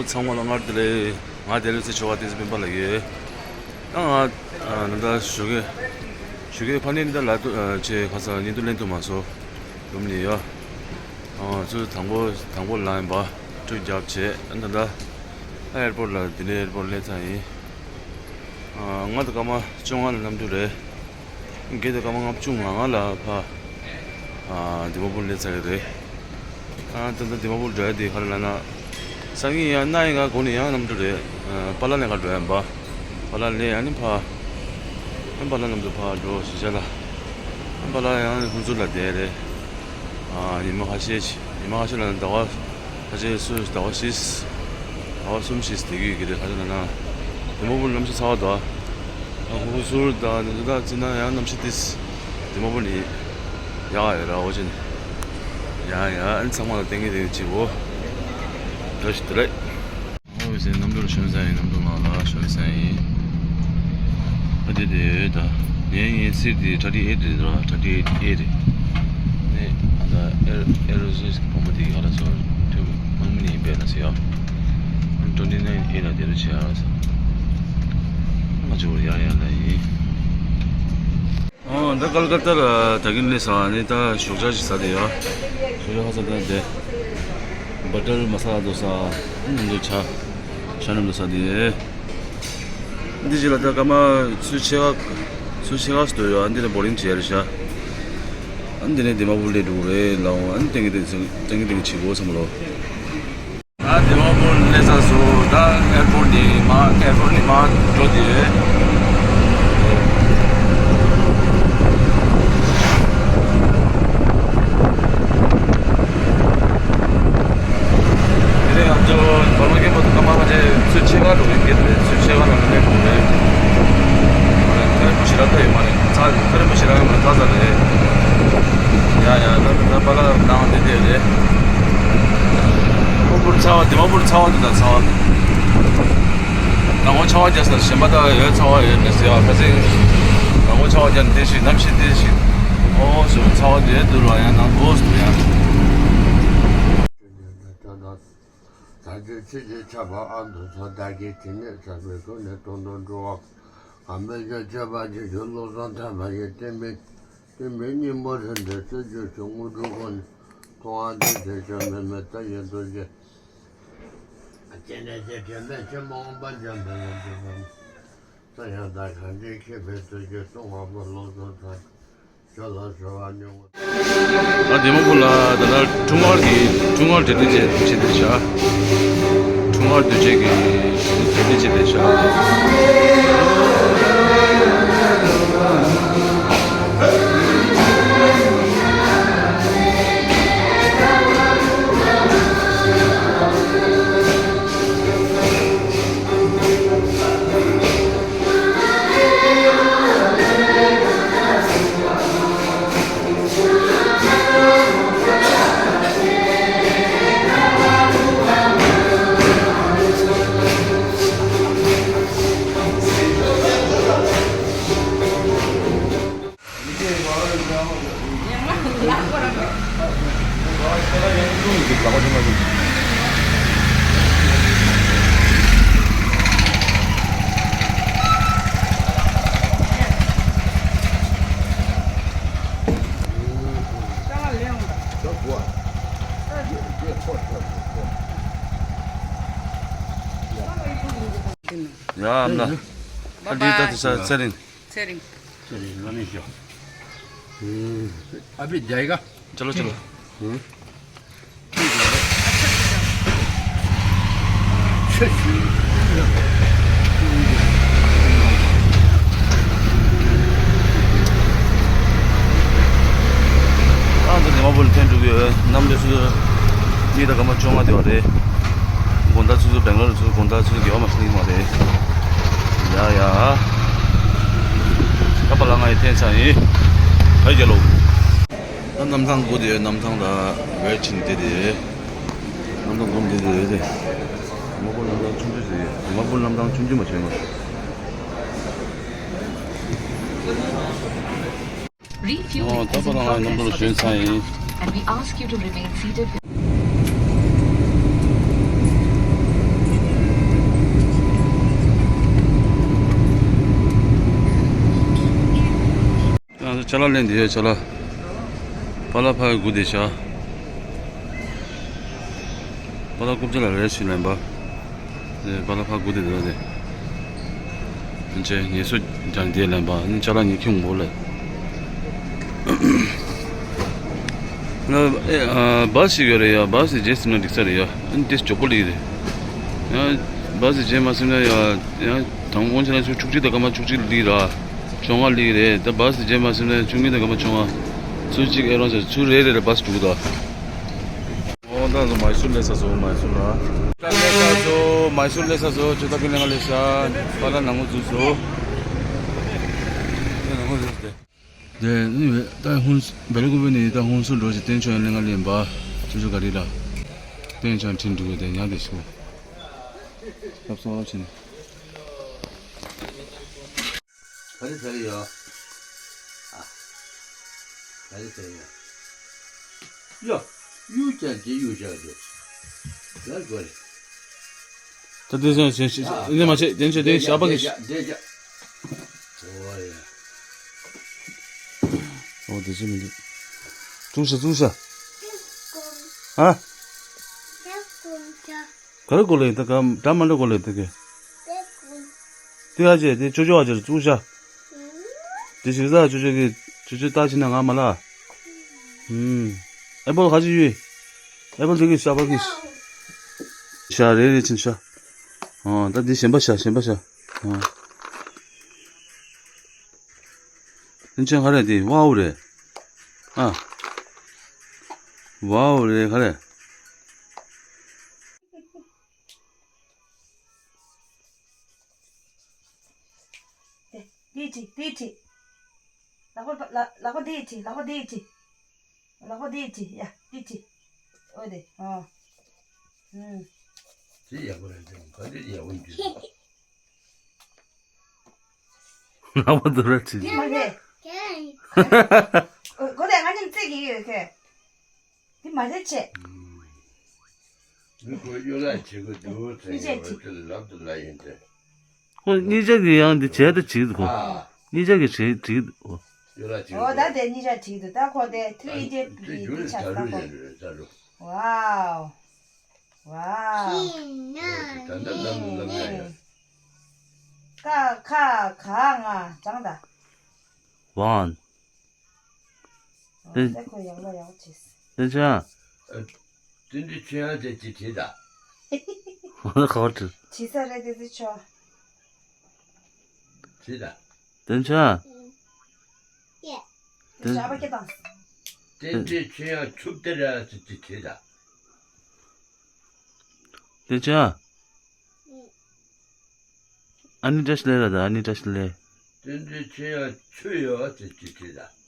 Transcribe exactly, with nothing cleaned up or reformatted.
ཚང་མ་ལ་སྔར་དེ་ལས་ང་དེ་ལས་ཚེ་ཆོ་ག་བསྟན་འཛིན་སྤེན་པ་ལགས་ཡོད། ད་ང་ནང་ད་ཞོགས་ཀས་ཞོགས་ཀས་ཕ་ནས་ནི་ད་ལ་དུ་ཆེ་ཁ་ས་ཉིན་དུ་ལེན་དུ་མ་སོ་ཡོམ་ནི་ཡོད། ཚུ་དང་པོ་དང་པོ་ལ་ཡིན་པ་ཁྲུས་རྒྱབ་བྱས་ཨ་ད་ད་ཨེར་པོར་ལ་དེ་ནས་ཨེར་པོར་སླེབས་ཚར་ཡིན། ང་ད་སྐར་མ་བཅོ་ལྔ་ལ་གནམ་གྲུ་རེད། འགས་དེ་སྐར་མ་ལྔ་བཅུ་ང་ལྔ་ལ་ཕ། ཨ་དི་མ་པུར་སླེབས་ཚར་གི་རེད། ཨ་ད་ལྟ་དི་མ་པུར་འགྲོ་ཡ་དེ་ག་རེ་ལབ་ན། སང་ཉིན་ཡང་གནངས་ཉིན་ག་གོ་ནས་ཡང་གནམ་གྲུ་རེད། ཨ་པ་ལ་ནས་ག་འགྲོ་ཡ་ཡིན་པ། པ་ལ་ལས་ཨ་ནི་ཕ། ཨ་པ་ལ་གནམ་གྲུ་ཕ་འགྲོ་ཞིག་བྱ་ལ། ཨ་པ་ལ་ཡང་ཧུན་སུར་ལ་བསྡད་རེད། ཨ་ཉི་མ་ཁ་ཤས་ཤིག་ཉི་མ་ཁ་ཤས་ལ་ཟླ་བ། ཁ་ཆེ་སུ་ཟླ་བ་བཞི། ཟླ་བ་གསུམ་བཞི་དེ་གི་གི་རེད་ཁ་ཆེ་ན་ན། དི་མ་པུར་གནམ་གཤིས་ཚ་བ་དང་། ཨ་ཧུ་སུར་དང་འདི་དག་ཅི་ན་ཡང་གནམ་གཤིས་ཏིས། དི་མ་པུར་ནི་ཡག་ཡོད་ར་འོ་ཅན། ཡང་ཡང་ཨན་ཚང་མ་ལ་ཏན་གི་ཏན་གི་ཅིག་འོ། ར་ཞིག་དེ་རེད། ཨོ་བི་སེ་གནམ་གྲུ་ལ་ཞོན་ས་ཡིན། གནམ་གྲུ་ནང་ལ་ཞོན་ས་ཡིན། ཨ་དེ་དེ་ད་ངའི་ངའི་སིར་དེ་ཐར་ཊི་ཨེ་ཊི་རེད་ར། ཐར་ཊི་ཨེ་ཊི་ཨེ་རེད། ནས་ཨ་ད་ཨེར་ཨེར་ཟིས་གི་བུ་མོ་དེ་ག་ལ་སོ་ཐོན་དམག་མི་ནས་ཡིན་པས་ལ་ཟེར་ཡ། ཨ་ཊོན་ཊི་ནའིན་ཨེ་ལ་དེ་རུ་ཆེ་ཨ་ཟེར། ང་ཚོ་ཡ་ཡ་ལ་ཡིན། ཨོ་ད་ཀལ་ཀ་ཏ་ལ་ད་གིན་ལས་ས་ནི་ད་ཞོགས་ཇ་ཞིག་ཟ་དེ་ཡ། ཞོགས་ཇ་ཧ་ས་ད་དེ་བ་ཊར་མ་ས་ལ་དོ་ས་ནི་འདུག་ཆ་ཆ་ནམ་དོ་ས་དེ། འདི་ཅི་ལ་ད་ཀ་མ་ཚུ་ཆེ་ག་ཚུ་ཆེ་ག་སྟོད་ཡོད། ཨ་འདི་ལ་བོ་རིང་ཆེ་རེད་ཤག་ཨ་འདི་ནས་དི་མ་པུར་སླེབས་འགྲོ་གི་རེད་ལ། ཨ་ནི་ཏན་གི་ཏན་གི་ཏན་གི་ཏན་གི་བྱེད་དགོས་བསམ་ལོ། ད་དི་མ་པུར་སླེབས་ཚར་སོང་། ད་ཨེར་པོར་ནས་མར་ཨེར་པོར་ནས་མར་འགྲོ་དེ་ཡོད། དེ་ནས་ང་ཚོ་བར་མ་རྒན་པ་དང་སྐར་མ་ཁ་ཆེ་ཚོས་ཕྱེད་ཀ་འགྲོ་གི་འགན་རེད། ཚོས་ཕྱེད་ཀ་ལ་མི་ལས་འགྲོ་རེད། ཁ་རི་མོ་ཞེ་དྲག་ལྟ་ཡོད་མ་རེད། ཚ་ཁ་རི་མོ་ཞེ་དྲག་ཡོད་མ་རེད། ཚ་ཚ་རེད། ཡ་ཡ་ད་ད་པ་ལ་ནང་དེ་དེ་རེད། དི་མ་པུར་ཚ་བ་དི་མ་པུར་ཚ་བ་དེ་དང་ཚ་བ། ད་ངོ་ཆ་བ་རྒྱག་ས་གཞན་པ་ད་ཡོད་ཚ་བ་ཡོད་མེད་ཟེར་བ་ཁ་སེང་། ད་ངོ་ཆ་བ་རྒྱག་ནས་དེ་ཞིག་གནམ་གཤིས་དེ་ཞིག་ཨོ་ཟེར་ཚ་བ་དེ་འདུག་ལ་ཡང་ནང་དུ་འདུག་ཡང་། ད་ལྟ་ད་ལྟ་ད་ལྟ་ཕྱི་རྒྱལ་ཆགས་པ་ཨ་མདོ་ཚོ་བདག་གིས་དེ་ནས་ཚ་བའི་ཁོ་ནས་དོན་དུ་འགྲོ་བ། ཨ་མེ་རྒྱ་བྱ་བ་རྗེས་སུ་བློ་བཟང་ཐར་པ་ཡི་བསྟན་པའི་བསྟན་པའི་སྙིང་པོ་རེད་འདྲ་སྲོལ་རྒྱུན་གྱི་དངོས་གྲུབ་ཀུན། མཐོང་བ་འདི་དེ་ཆོས་མེད་མེད་ལྟ་ཡི་འདུ་ཤེས། སྐྱེ་གནས་ཀྱི་དྲན་པས་ཕྱི་མ་འོངས་པ་འཇམ་དཔལ་ལ་འཇུག་པ། ས་ཡང་དག་གང་དྲན་མཁས་པའི་ཚུལ་གྱིས་སྟོང་པ་པོ་བློ་བཟང་ཐར། ཞོ་ལ་ཞོ་བ་མྱོང་བ། ད་དི་མ་པུར་ལ་ད་ལྟ་འཁྲུངས་སྐར་གྱི་འཁྲུངས་སྐར་དེ་འདྲ་བྱེད་བྱེད་དེ་བྱ། འཁྲུངས་སྐར་དུས་ཆེན་གྱི་དེ་འདྲ་བྱེད་དེ་བྱ། ཡ་ཨ་མ་ལགས། ཨ་འདི་ད་དེ་ས་ཚེ་རིང་། ཚེ་རིང་། चलिए, लो नहीं क्यों? हम्म, अभी जाएगा? चलो, चलो। हम्म। ཨ་ཚོ་དི་མ་པུར་ལ་ཐོན་འགྲོ་གི་ཡོད། གནམ་ལོ་ཚོ་གཉིས་དང་སྐར་མ་བཅོ་ལྔ་དེ་བ་རེད། དགོང་དག་ཚོ་ཚོ་སྦེང་ལོར་ཚོ་དགོང་དག་ཚོ་ཚོ་དགེ་བ་མ་སྲིད་མ་རེད། ཡ་ཡ། ད་པ་ལ་ང་ཡི་ཐེན་ཚ་ཡིན། ཧའི་རྒྱལ་ལོ། ད་གནམ་ཐང་སྒོ་དེ་གནམ་ཐང་ལ་ཝེ་ཆིན་དེ་དེ། གནམ་ཐང་སྒོ་དེ་དེ་དེ། དི་མ་པུར་གནམ་ཐང་ཆུང་ཆུང་ཞིག་རེད། དི་མ་པུར་གནམ་ཐང་ཆུང་ཆུང་མ་བྱས་ན། Refueling ཨོ་ད་པ་ལ་ང་གནམ་གྲུ་ལ་ཞོན་ཚར་ཡིན། And we ask you to remain seated. ཅ་ལག་ལེན་དེ་ཡོད་ཅ་ལག་པ་ལག་ཕར་སྒུག་དེ་བཞག་པ་ལག་རྐུབ་ཀྱི་ལ་རེ་ཞིག་ལེན་པ། དེ་པ་ལག་ཕར་སྒུག་དེ་འདུག་དེ། ཅེ་ངལ་གསོ་སྦྱང་དེ་ལེན་པ་ནི་ཅ་ལག་ཉི་ཁྱུང་མོ་ལེ། ང་ཨེ་ཨ་བཱས་ཞིག་ཡོད་རེད་ཡ། བཱས་ཞིག་རྗེས་ཟིན་ན་འགྲིག་ས་རེད་ཡ། ཨ་ནི་དེ་མགྱོགས་པོ་ལི་རེད། ཡ་བཱས་ཞིག་རྗེས་མ་ཟིན་ན་ཡ་ཡ་དང་དབང་ཆ་ན་ཚུར་བཅུ་གཅིག་དང་སྐར་མ་བཅུ་གཅིག་ལི་ར། བཅོ་ལྔ་ལི་རེད། ད་བཱས་ཞིག་རྗེས་མ་ཟིན་ན་བཅུ་གཉིས་དང་སྐར་མ་བཅོ་ལྔ། ཚུར་གཅིག་ཨེ་རོང་ཆ་ཚུར་རེ་རེ་རེ་བཱས་འགྲོ་གི་འདུག་ཨོ་ད་ང་ཚོ་མའི་སུར་སླེབས་ཚར་སོང་། མའི་སུར་ལ། ད་སླེབས་ཚར་སོང་། མའི་སུར་སླེབས་ཚར་སོང་། ཅོ་ད་ཀི་ལེང་ལེ་ཤ། པ་ལ་ནང་ངོ་འཛུལ་སོང་། ནང་ངོ་འཛུལ་སོང་། དེ་ནི་ད་ཧུན་སུར་བེ་ལ་ཀུ་བེ་ནི་ད་ཧུན་སུར་འགྲོ་ཞིག་བསྟན་ཆོག་ཡང་ལེང་ལེ་འབའ། ཅོ་ཅོ་ག་རི་ལ། བསྟན་ཆོག་ཁྲིན་འགྲོ་དེ་ཉག་དེ་སོ། སྐབས་སོ་ཕྱིན། ག་རེ་ཟ་གི་ཡོད། ཨ། ག་རེ་ཟ་གི་ཡོད། ཡ། གཡུ་ཅག་འདི་གཡུ་ཅག་འདི། ལ་གོ་རེ། ད་དེ་ཚོ་ཞེ་ཞེ་ཨ། ཨེ་ནས་མ་བྱེད། དེ་ཚོ་དེ་ཞག་པ་གི། འདི་ཅག་འདི་ཅག་འདི་ཅག་འོ་ཡ། འོ་དེ་ཚོ་མི་འདུག་བཙུགས་ཤ་བཙུགས་ཤ། ཨ། ག་རེ་གོ་ལེ་ད་ག་འདྲ་མ་འདྲ་གོ་ལེ་ད་ག་དེ་ཨ་ཅེ་དེ་ཅོ་ཅོ་ཨ་ཅེ་བཙུགས་ཤ། དེ་ཞིག་ཟ་ཅོ་ཅོ་གི་ཅོ་ཅོ་ལྟ་ཕྱིན་ན་ང་མ་ལ། ཨུམ། ཨེ་པལ་ག་ཅི་ཡོད། ཨེ་པལ་དེ་གི་ཤ་པ་གི། ཤ་རེ་རེ་ཕྱིན་ཤ། ཨ་ད་དེ་གཞན་པ་ཤ་གཞན་པ་ཤ། ཨ། ཨིན་ཅན་ག་རེ་དེ་ཝའོ་རེད། ཨ། ཝའོ་རེད་ག་རེ། དེ་དེ་ཁྲིད་དེ་ཁྲིད། ལག་པ་ལག་ལག་པ་དེ་ཁྲིད། ལག་པ་དེ་ཁྲིད། ལག་པ་དེ་ཁྲིད། ཡ་དེ་ཁྲིད། འོ་དེ་ཨ། ཨུམ། དེ་ཡག་པོ་རེད་དེ་ག་དེ་ཡག་པོ་འདུག་ལག་པ་དེ་ར་ཁྲིད། དེ་མ་རེད། གོ་དེ་ང་གཉིས་རྩེད་ཀྱི་ཡོད་ཁྱོད། འདི་མ་རེད་ཆེ། མི་ཁོ་གཡོ་ལ་བྱེད་དགོས་འདུག་ཟེར་གྱི་འོ་དེ་ལབ་ཏུ་ལ་ཡིན་ཏེ། ཁོ་གཉིས་ཆ་གི་ཡང་འདི་བྱས་ཏེ་བྱེད་འདུག་གོ། ཨ། གཉིས་ཆ་གི་བྱེད་བྱེད་འདུག་གོ། གཡོ་ལ་བྱེད་འོ་ད་དེ་གཉིས་ཆ་བྱེད་འདུག་ད་ཁོ་དེ་ཐི་རི་ཨི་ཇེ་གི་འདི་ཆ་ས་ཁོ། ཝའོ། ཝའོ། ད་ད་ལམ་ལམ་ཡ་ཡ། ཀ་ཁ་ག་ང་བྱང་ད། ཝང་། ཨ་ཏེ་ཁོ་ཡག་ལ་ཡག་བྱས། ཏེ་ཅང་། ཏེ་འདི་ཆོས་ཡང་དེ་ཅི་བྲིས་ད། ཁ་བ་བྲིས། བྲིས་ས་རེད་དེ་དེ་ཆོ། བྲིས་ད། ཏེ་ཅང་། ཏེ་ཞག་པ་སྐྱེ་དང་། ཏེ་འདི་ཆོས་ཡང་ཆུབ་དེ་ར་ཅི་ཅི་བྲིས་ད། ཏེ་ཅང་། ཨ་ནི་བཀྲ་ཤིས་བདེ་ལེགས་ལ་ད་ཨ་ནི་བཀྲ་ཤིས་བདེ་ལེགས། ཏེ་འདི་ཆོས་ཡང་ཆུ་ཡོད་ཅི་ཅི་བྲིས་ད།